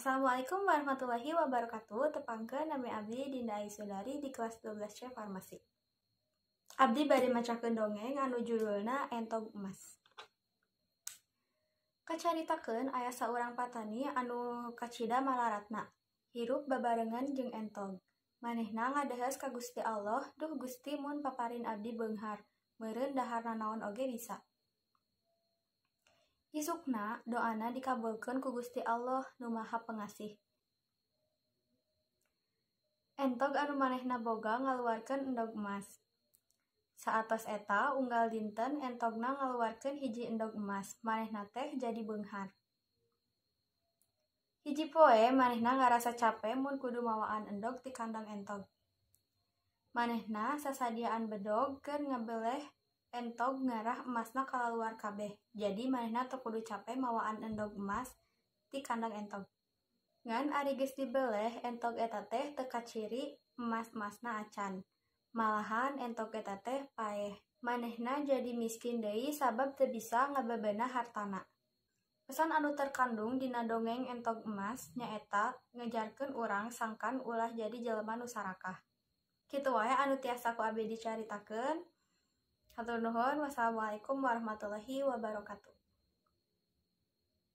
Assalamualaikum warahmatullahi wabarakatuh. Tepangkeun, nami abdi Dinda Aisundari di kelas 12C Farmasi. Abdi bade macakeun dongeng anu judulna Entog Emas. Kacaritakeun aya saurang patani anu kacida malaratna, hirup babarengan jeung entog. Manehna ngadeuheus ka Gusti Allah, "Duh Gusti, mun paparin abdi beunghar, meureun dahar nanaon oge bisa." Isukna doana dikabulkeun ku Gusti Allah Nu Maha Pengasih. Entog anu manehna boga ngaluarkeun endog emas. Saatos eta, unggal dinten entogna ngaluarkeun hiji endog emas, manehna teh jadi beunghar. Hiji poe manehna ngarasa cape mun kudu mawaan endog ti kandang entog. Manehna sasadiaan bedog keur ngabeleh entog ngarah emasna kalaluar kabeh, jadi manehna teu kudu cape mawaan endog emas ti kandang entog. Ngan ari geus dibeleh entog eta teh teu kaciri emas-emasna acan. Malahan entog eta teh paeh. Manehna jadi miskin deui sabab teu bisa ngabebenah hartana. Pesan anu terkandung dina dongeng Entog Emas nyaeta ngejarkeun urang sangkan ulah jadi jelema nu sarakah. Kitu wae anu tiasa ku abdi dicaritakeun. Hatur nuhun. Wassalamualaikum warahmatullahi wabarakatuh.